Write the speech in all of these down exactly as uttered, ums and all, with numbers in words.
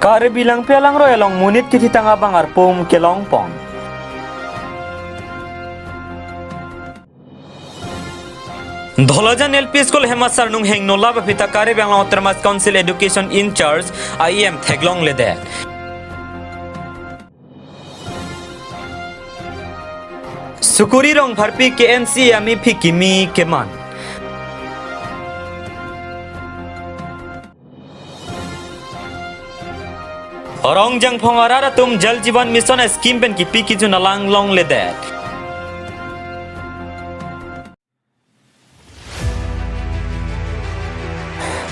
Karbi Langpi alangroi along monit kethitang abang arpum kelongpon. Dholajan L P School hem asarnung hengno lap aphi ta Karbi Anglong Autonomous Council Education in-charge A E M theklongledet. Sukuri Rongpharpi K N C A amephi kimi keman. Rongjangphong arat atum Jal Jeevan Mission scheme pen kipi kijun alang longledet.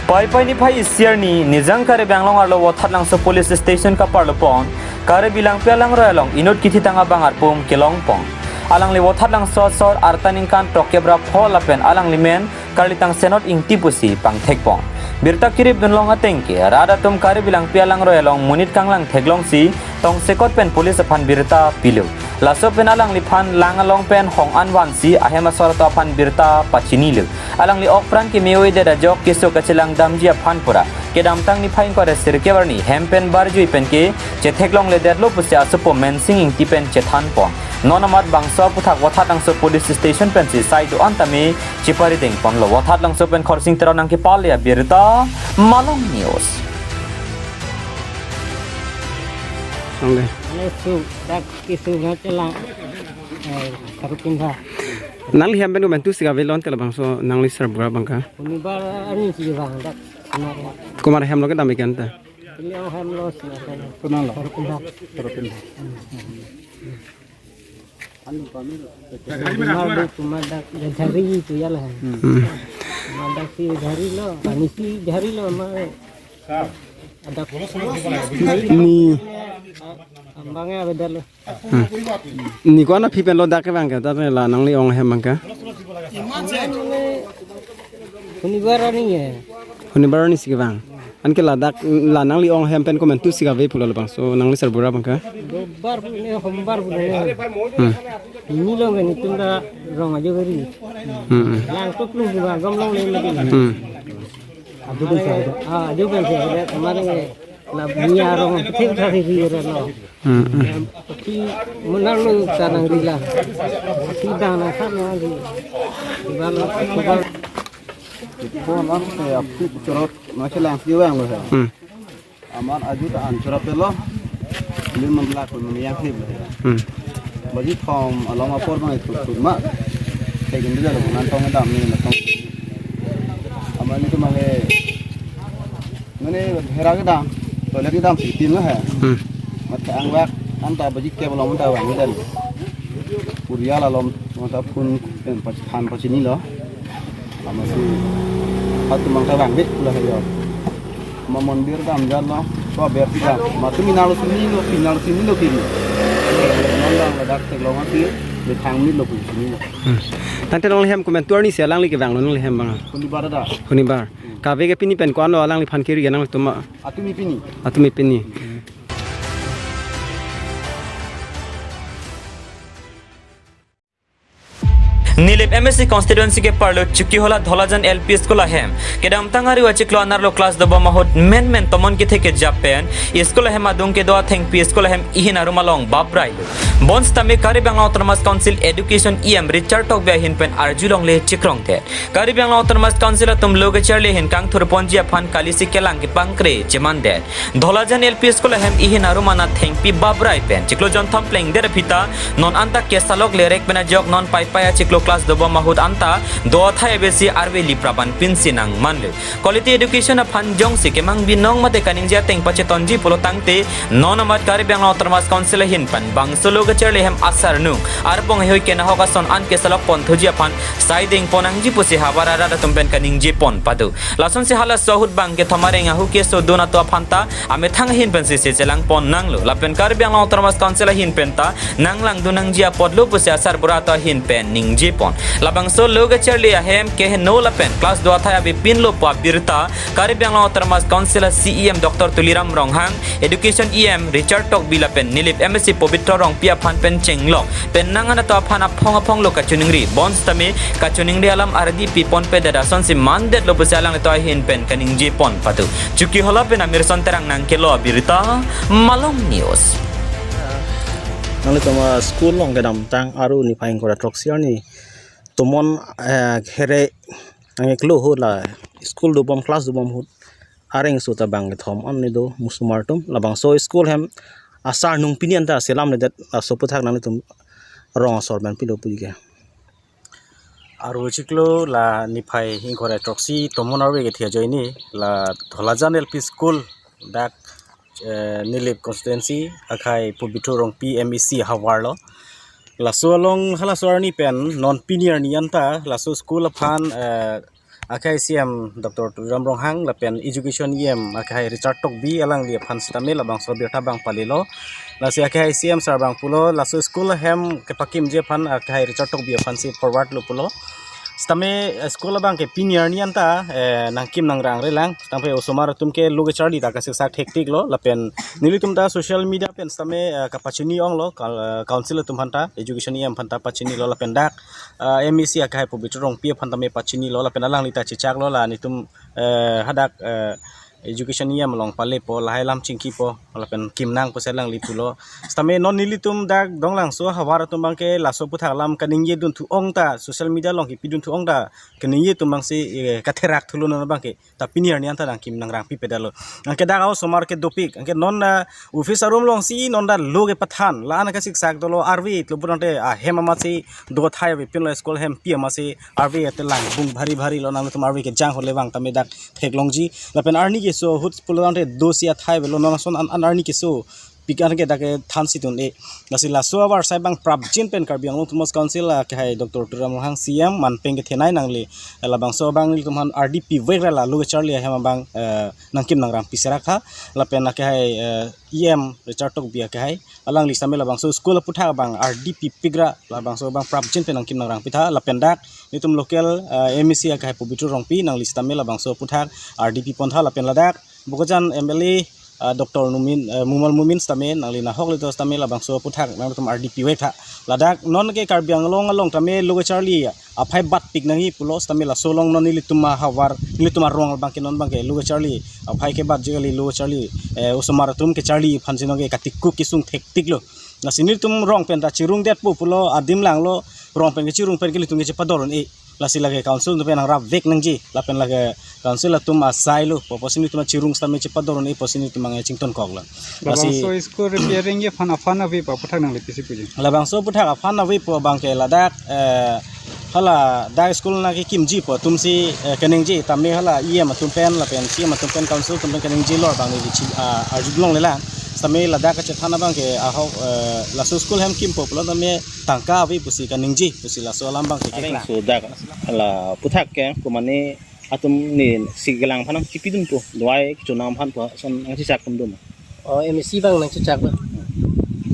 Paipai niphai isi arni, Nijang Karbi Anglong arlo Vothatlangso Police Station kaparlopon, Karbi Langpi alangroi along inut kethitang abang arpum kelongpon. Alangli Vothatlangso asor arta ningkan throk kep ra pho lapen alangli men Karlitang Senot Ingti pusi pangthekpon. Birta kirip dunlong ateng ke, rat atum Karbi Langpi alangroi along monit kanglang theklongsi, tongsekot pen police aphan birta pilo. Laso pen alangliphan lang along pen hong an vansi ahem asor atum aphan birta pachinilo. Alangli okpran keme-o-edet ajok keso kachelang damji aphan pura kedamtang niphai ingkoi ra sirkep arni hem pen barjui pen ke chetheklongledetlo pusi asopo Mensing Ingti pen chethanpon. Non amat bangso aphuthak Vothatlangso Police Station pensi sai do-an tame cheparidengponlo. Vothatlangso pen Khorsing Teron nangkepale abirta, Malong News. Angle. Ane su, dak kisu ngachelang. Eh, Karupinda. Nangli hem pen komantu si kave lonte labangso nangli sarbura abang ke? Hunibar arni si vang dak. Kumar. Kumar hem lo kedam ikan ta? Ili ang hem lo si akan. Kunal lo? Karupinda. Karupinda. Hunibar do cuma dak jari itu ya lah. Hmm. Cuma dak si jari lo, kami si jari lo ma. Ada ni. Ambangnya beda lo. Hmm. Ni ko-an aphi pen lo dak kevang ke, ta la nangli ong hem abang ke? Hunibar arni ya. Hunibar arni si kevang. Anke ladak la nangli ong hem pen komantu si kave pulo labangso nangli sarbura abang ke? Dobar pu ne hombar pu ne. Hmm. Ini lo kan itu nda rong ajo gari. Hmm. Lang tuklung juga gom longle mati. Hmm. Ajo pen si ada. Ah, ajo pen si ada. Kemarin ke la punya rong kecil dari dia lo. Hmm, hmm. Tapi menang lo sanang rila. Sidang na kan lo di. Di bang lo, di bang. Ko lang te aphi chorot, na chelang si vang lo he. Hmm. Amar aju ta an chorot lo. Lim man la ko man yang si lo he. Hmm. Baji thom along apor bang itu tu ma. Tegin dia lo nan tong dam ni na tong. Amar ni tu mange. Mane bhera kedam, toilet kedam si tin lo he. Hmm. Mat ke angwak, anta baji ke belum anta vang dan. Purial alom, anta phun pen pach-, phan pachinilo. Amatsi, atum angta vangve pulo he yo. Ma mondir dam jan lo, ko ber si dam. Ma tumi nalo sini lo, pinal sini lo kiri. Nang dang ladak theklong si, le thang mi lo pun sini lo. Hmm. Tangte nangli hem komantu arni si alangli kevang lo nangli hem abang. Hunibar da. Hunibar. Kave ke pini pen ko-an lo alangliphan kiri ke nangtum ma? Atum ipini. Atum ipini. Nilip M A C constituency keparlo Chokihola Dholajan L P School ahem kedamtang ariu achiklo anerlo class dobom ahut menmen tomon kethe kejap pen school ahem adung kedo athengpi school ahem ihin arum along babrailo. Bonsitame Karbi Anglong Autonomous Council Education E M Richard Tokbi ahin pen arjulongle chikrongdet. Karbi Anglong Autonomous Council atum lo kacharli ahin kangthurponji aphan kalisi kelang kepangkre chemandet. Dholajan L P School ahem ihin arum an athengpi babrai pen chiklo jonthom plengdet aphi ta non anta kesalok lerek pen ajok non paipai achiklo class dobom ahut anta do athai abesi arve lipra ban pinsi nangmanlo. Quality education aphan jongsi kemang binong mate kaningje ateng pachetonji pulo tangte non amat Karbi Anglong Autonomous Council ahin pen bangso lo kacharli ahem asarnung arpong heihui kenahok ason an kesalok ponthuji aphan saidengpon nangji pusi havar arat atum pen kaningjepon pado. Lasonsi halaso ahut bang kethom areng ahu keso dun atum aphan ta amethang ahin pensi sechelangpon nanglo. Lapen Karbi Anglong Autonomous Council ahin pen ta nanglangdun nangji apotlo pusi asarbura atum ahin pen ningje pon. Labangso lo kacharli ahem keheno lapen class do athai avepinlo pu abirta Karbi Anglong Autonomous Council a CEM Doctor Tuliram Ronghang, Education EM Richard Tokbi lapen Nilip MAC Pobitro Rongpi aphan pen chenglok pen nang anato aphan aphong aphong lo kachiningri, bonsitame kachiningri alam ardi piponpedet asonsi mandetlo pusi alanglitum ahin pen kaningjepon patu. Chokihola pen Amirson Terang nangkelo abirta, Malong News. Nanglitum a school along kedamtang Aru niphai ingkoi ra throksi arni tomon, eh, here angkeklo ahut la school dobom, class dobom ahut areng so ta bang kethom an ni do musomar atum. Labangso school hem asar nung pini anta selamledet, laso aputhak nanglitum rong asor pen pilo puji ke. Aru chiklo la niphai ingkoi ra throksi tomon arve kethe ajoine la Dholajan L P School dak, eh, Nilip constituency akhai Pobitro Rongpi MAC havar lo. Laso along halaso arni pen non pini arni anta laso school aphan, eh, akhai CEM Doctor Tuliram Ronghang lapen Education EM akhai Richard Tokbi alangli aphan sitame labangso abirta bang palilo. Lasi akhai CEM sir bang pulo, laso school ahem kepakimji aphan akhai Richard Tokbi aphansi forward lo pulo. Sitame, eh, school abang ke pini arni anta, eh, nangkim nangrang relang. Sitame osomar atum ke lo kacharli ta kasiksak thektik lo. Lapen nelitum ta social media pen sitame, eh, kapachini onglo, kal-, eh, council atum aphanta, education EM aphanta pachinilo lapen dak, eh, MAC akhai Pobitro Rongpi aphan tame pachinilo lapen alangli ta chechaklo la nelitum, eh, hadak, eh, education EM along palepo, lahai alam chingkipo, lapen kimnang pusi alangli pulo. Sitame non nelitum dak Donglangso ahavar atum abang ke laso aputhak alam kaningjedunthu ong ta, social media along kipidunthu ong ta, kaningje atum abangsi, eh, katherak thulo non abang ke. Ta pini arni anta nangkim nangrang pipedetlo. Anke dak osomar ke dopik, anke non, ah, office arum alongsi non dak lo kepathan, la-an kasiksak dolo arve lo purante ahem amatsi do athai avepinlo school hempi amatsi arve ate langbung bhari bhari lo, nangtum arve kejang hole vang tame dak theklongji. Lapen arni keso ahut pulotangte dosi athai avelo, non ason an, an arni keso pik an ke dak thansi tun-e. Lasi laso avarsai abang prapjin pen Karbi Anglong Autonomous Council akhai Doctor Tuliram Ronghang CEM manpeng kethenei nangli, eh, labangso abang nelitum aphan ardi pivek ra la lo kacharli ahem abang, eh, nangkim nangrang piserak tha. Lapen akhai, eh, EM Richard Tokbi akhai alangli sitame labangso school aputhak abang ardi pipik ra labangso abang prapjin pen nangkim nangrang pitha. Lapen dak nelitum local, eh, MAC akhai Pobitro Rongpi nangli sitame labangso aputhak ardi pipon tha. Lapen ladak Bokajan MLA, ah, Doctor Numin, eh, Numal Momin sitame nangli nahok ledo sitame labangso aputhak nangtum ardi pivek tha. Ladak non ke Karbi Anglong along tame lo kacharli aphai batpik nangji pulo sitame laso along non nelitum ahavar, nelitum arong abang ke non abang ke lo kacharli aphai kebatji kali, lo kacharli, eh, osomar atum kecharli aphansi non ke katikuk kesung thektik lo. Lasi nelitum rong pen ta chirungdetpo pulo adim langlo, rong pen kechirung pen ke nelitum ke chepador un-e. Lasi lake council atum pen nangrapvek nangji, lapen lake council atum asai lo, pu pusi nelitum achirung sitame chepador un-e pusi nelitum abang chingtonkoklo. Lasi labangso school repairing aphan aphan ave pu aputhak nangli pisi puji. Labangso aputhak aphan ave pu abang ke ladak, eh, hala dak school nangkekimji pu atumsi, eh, kaningje tame hala EM atum pen lapen CEM atum pen council atum pen kaningje lor abang neli chi, ah, arjulong lelang. Sitame ladak kachethan abang ke ahok, eh, laso school hem kimpo pulo tame tangka ave pusi kaningje pusi laso alam abang ke keklang. Areng so dak la aputhak ke kumani atum ni si kelang aphan nangchipidunpo, duai kechonam aphan pu ason nangchechak atum do ma? Oh, MAC abang nangchechak lo.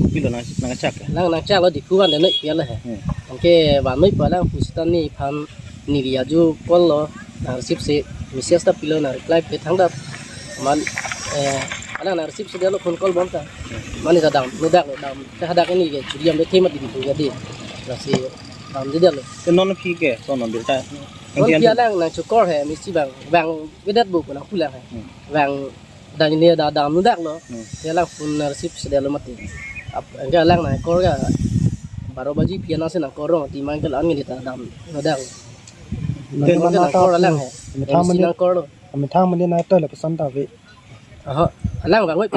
Kopilo nang, nangchak ke? Lang nangchak lo Diphu van denoi pia lo he. Hmm. Anke vannoi pu alang pusita nephan neli ajo call lo, nang receive si message ta pilo, nang reply pe thangta. Man, eh, alang nang receive si dia lo phone call bomta. Mane ta dam, no dak lo dam. Te hadak ini ke churi am de thema di Diphu ke di. Lasi damde dia lo. Te non aphi ke, son non birta. Non aphi alang nangchokor he, MAC abang, vangvedet pu nangpulang he. Hmm. Vang dang ini da damno dak lo. Hmm. Te alang phone nang receive si dia lo mati. Ap, anke alang nangkor ke baro baji aphi ansi nangkor lo mati, man ke la-an neli ta damno dak. Te nangkor alang he. Methang MAC mene, nangkor lo. Methang mene nangtoi lapuson ta ave. Oho, alang vangoi.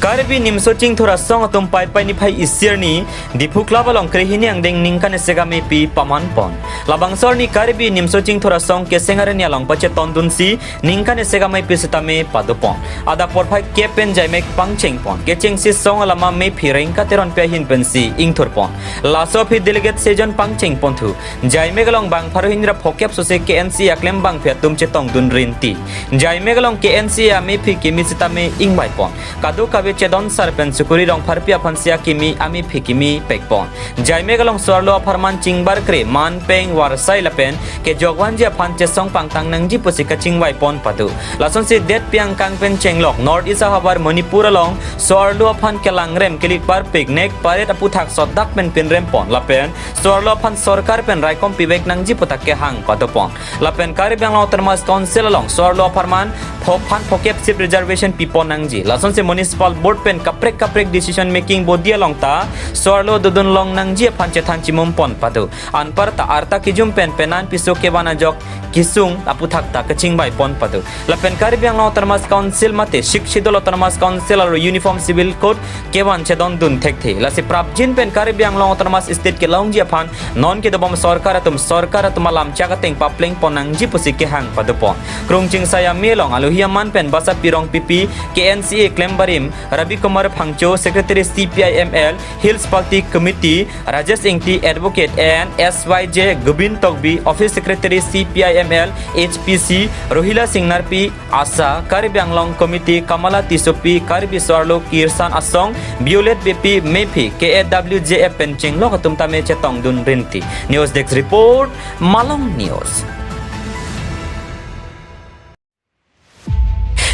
Karbi Nimso Chingthur Asong atum Paipai niphai isi arni Diphu Club along krehini angdeng ningkan isi amepi pamanpon. Labangso arni Karbi Nimso Chingthur Asong Keseng arni along pachetondunsi ningkan isi amepi sitame padopon. Adap porphai kep pen jaimek pangchengpon. Kechengsi song alama mepi Rengka Teronpi ahin pensi ingthurpon. Laso aphi delegate sejon pangchengponthu. Jaimek along bang pharo hini ra phokep sose KNCA aklembangpi atum chetongdun rinti. Jaimek along KNCA amepi kimi sitame ingvaipon. Kadokave chedon sar pen Sukuri Rongpharpi aphan si akimi amephi kimi pekpon. Jaimek along so-arlo apharman chingbarkre, manpeng, varsai lapen kejokvanji aphan chesong pangtang nangji pusi kachingvaipon pado. Lasonsi detpi angkang pen chenglok North East ahavar Manipur along so-arlo aphan kelangrem kelikpar picnic parade aputhak sodak pen pinrempon lapen so-arlo aphan sorkar pen raikom pivek nangji puthak kehang padopon. Lapen Karbi Anglong Autonomous Council along so-arlo apharman phophan phokep seat reservation pipon nangji. Lasonsi Municipal Board pen kaprek kaprek decision making body along ta so-arlo dodun long nangji aphan chethan chimumpon pado. Anparta arta kejum pen penan piso kevan ajok kesung aputhak ta kachingvaipon pado. Lapen Karbi Anglong Autonomous Council mate Sixth Schedule Autonomous Council aro Uniform Civil Code kevan chedondun thekthe. Lasi prapjin pen Karbi Anglong Autonomous State kelongji aphan non kedobom sorkar atum sorkar atum alam chak ateng paplengpon nangji pusi kehang padopon. Krungching Saya Melong alohi aman pen Basa Pirong P P, K N C A klembarim Ravi Kumar Phangcho, Secretary C P I M L, Hills Party Committee, Rajesh Ingti, Advocate, and S Y J Gobin Tokbi, Office Secretary C P I M L H P C, Rohila Singnarpi, ASHA, Karbi Anglong Committee, Kamala Tissopi, Karbi So-arlo Kirsan Asong, Violet Beypi, Mephi, K A W J F pen chenglok atum tame chetongdun rinti. News Desk Report, Malong News.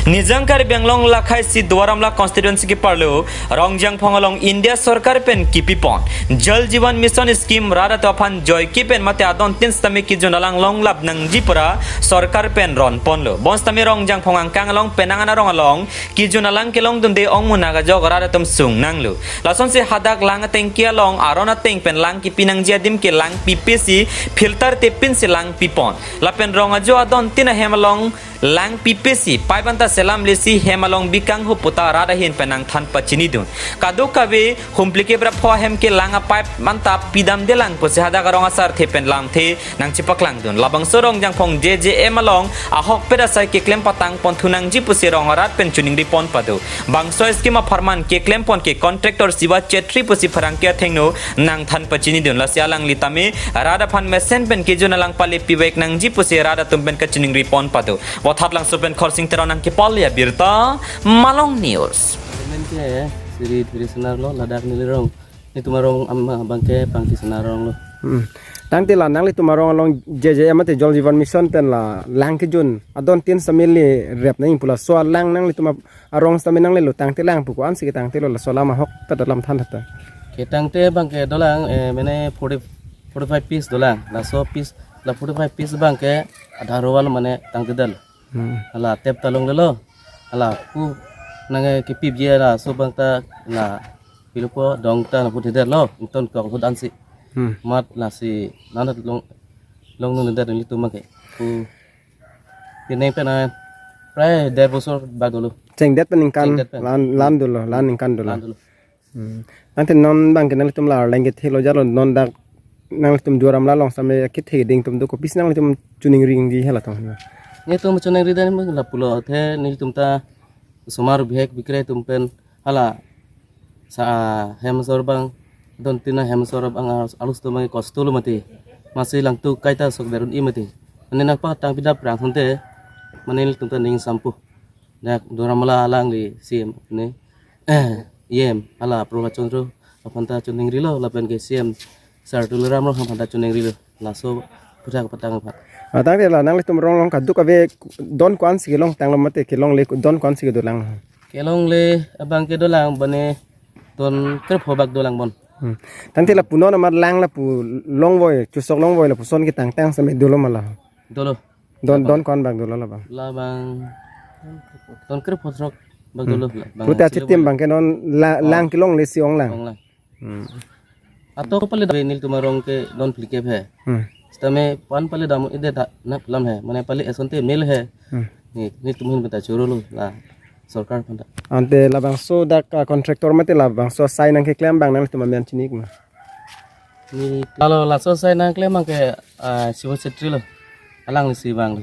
Nijang Karbi Anglong lakhai si Duar Amla constituency keparlo Rongjangphong along India sorkar pen kipipon Jal Jeevan Mission scheme rat atum aphan joike pen mate adon tin sitame kejun alang longlap nangji pura sorkar pen ronponlo. Bonsitame Rongjangphong angkang along penang anarong along kejun alang kelongdunde ongmunak ajok rat atum sung nanglo. Lasonsi hadak lang atengke along aron ateng pen lang kipi nangji adim ke lang pipe si filter te pinsi lang pipon. Lapen rong ajo adon tin ahem along lang pipe si pipe anta selam lesi hem along bikang hu puta rat ahin pen nangthan pachinidun. Kadokave humplike brapho ahem ke lang a-pipe anta pidamde lang pusi hadak arong asarthe pen lamthe nangchepaklangdun. Labangso Rongjangphong J J M along ahokpet asai keklem patangpon thu nangji pusi rong arat pen chiningripon pado. Bangso scheme apharman keklempon ke contractor Siva Chetri pusi pherangke athengno nangthan pachinidun. Lasi alangli tame rat aphan mesen pen kejun alang pale pivek nangji pusi rat atum pen kachiningripon pado. Vothatlangso pen Khorsing Teron nangkepale abirta, Malong News. Amen ke, siri thiri senar lo, ladak neli rong. Netum arong am abang ke pangki senar rong lo. Hmm. Tangte la nanglitum arong along J J M mate Jal Jeevan Mission pen la lang kejun adon tin sitame le rep nangji pu laso alang nanglitum ap-, arong sitame nanglelo tangte lang pu ko-ansi ketangtelo laso alam ahokpet alam than tha. Ketangte abang ke dolang, eh, mane forty, forty-five piece dolang. Laso piece, la forty-five piece abang ke adharo wal mane tangtedetlo. Hmm. Hala tep ta longlelo. Hala pu nang, eh, kipip je laso abang ta la pilupo dong ta lapu thedetlo. Ington kok hut ansi. Hmm. Mat lasi nanat long, longdundedet nelitum abang ke. Pu pineng pen a prai der bosor bak dolo. Chengdet pen ningkan. Chengdet pen. Lan, lan dolo, lan ningkan dolo. Lan dolo. Hmm. Tangte non abang ke nanglitum la leng kethelo jalo non dak nanglitum Duar Amla along sitame kethe ding atum do kopisi nanglitum chiningri nangji halatum. Netum chiningri dan abang lapulo the nelitum ta osomar bihek bikre atum pen hala sa hem asor abang adon tin ahem asor abang alus atum abang kosto lo mati. Masi langtuk kaita sok berun i mati. Mane nangpatang pidap rang hante mane nelitum ta ning sampu. Dak Duar Amla alangli C M ne. Eh, E M, hala Prabhat Chandra aphan ta chiningrilo, lapen ke C M Sir Tuliram Ronghang aphan ta chiningrilo. Laso puthak patang aphan. Ah, tangte la nanglitum rong along kadokave don ko-ansi kelongtanglo mate kelongle don ko-ansi kedolang. Kelongle abang ke dolang bane don krepho bak dolang bon. Hmm. Tangte lapu non amat lang lapu longvoi, chusok longvoi lapuson ketangtang sitame dolo ma la. Dolo. Don, don ko-an bak dolo labang. Labang. Don krepho throk bak dolo. Hmm. Labang. Pute silo achitim bolo. Abang ke non la, oh, lang kelongle si ong lang. Ong lang. Hmm. Ato pale da nelitum arong ke don phlikep he. Hmm. Sitame pan pale dam ide da nak lam he. Mane pale asonte mel he. Hmm. Ne, netum ahin pen ta chorolo la sorkar aphan ta. Ante labangso dak, ah, contractor mate labangso asai nangkeklem abang nanglitum amen chini ik ma? Ne, alo laso asai nangklem abang ke, ah, Siva Chetri lo. Alanglisi vanglo.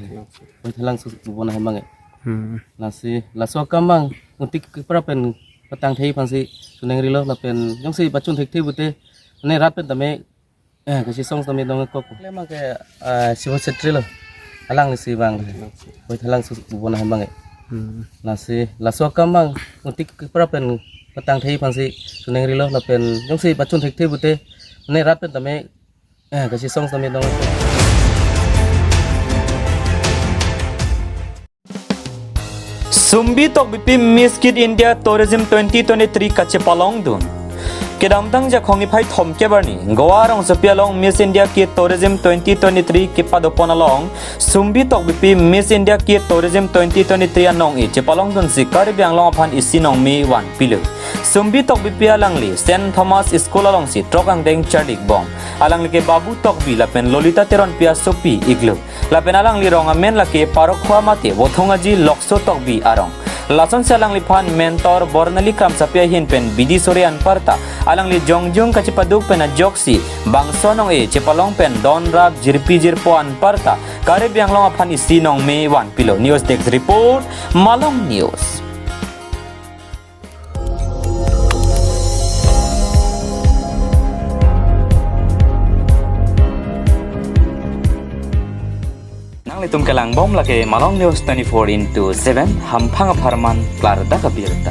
Oi, thalang su bubon ahem abang ke. Hmm. Lasi, laso akam abang, ngutik kepra pen patang thei aphansi chiningrilo lapen jongsi pachun thekthe pute, ne rat pen tame, eh, kachesong tame dong kok. Klem abang ke, eh, Siva Chetri lo. Alanglisi vanglo. Oi, thalang su bubon ahem abang ke. Hmm. Lasi, laso akam abang, utik pra pen patang thei aphansi, suning rilo lapen, jongsi pachun thekthe pute, ne rat pen tame, eh, kachesong tame dong. Sumbi Tokbipi Miss Kid India Tourism twenty twenty-three kachepalongdun. Kedamtang Jakhong niphai thomkep arni, Goa rongsopi along Miss India Kid Tourism twenty twenty-three kepadopon along, Sumbi Tokbipi Miss India Kid Tourism twenty twenty-three anong-e chepalongdunsi Karbi Anglong aphan isi nongme vanpilo. Sumbi Tokbipi alangli Saint Thomas School alongsi throk angdeng charli bom. Alangli ke Babu Tokbi lapen Lolita Teronpi asopi iklo. Lapen alangli rong amen lake Parokhowa mate Vothong Aji Lokso Tokbi arong. Lasonsi alangliphan mentor Bornali Kramsapi ahin pen bidi sore anparta alangli jongjung kachepaduk pen ajoksi bangso anong-e chepalong pen don rap jirpi jirpo anparta Karbi Anglong aphan isi nongme vanpilo. News Desk Report, Malong News. Nanglitum kelang bom lake Malong News twenty-four into seven, hamphang apharman klardak abirta.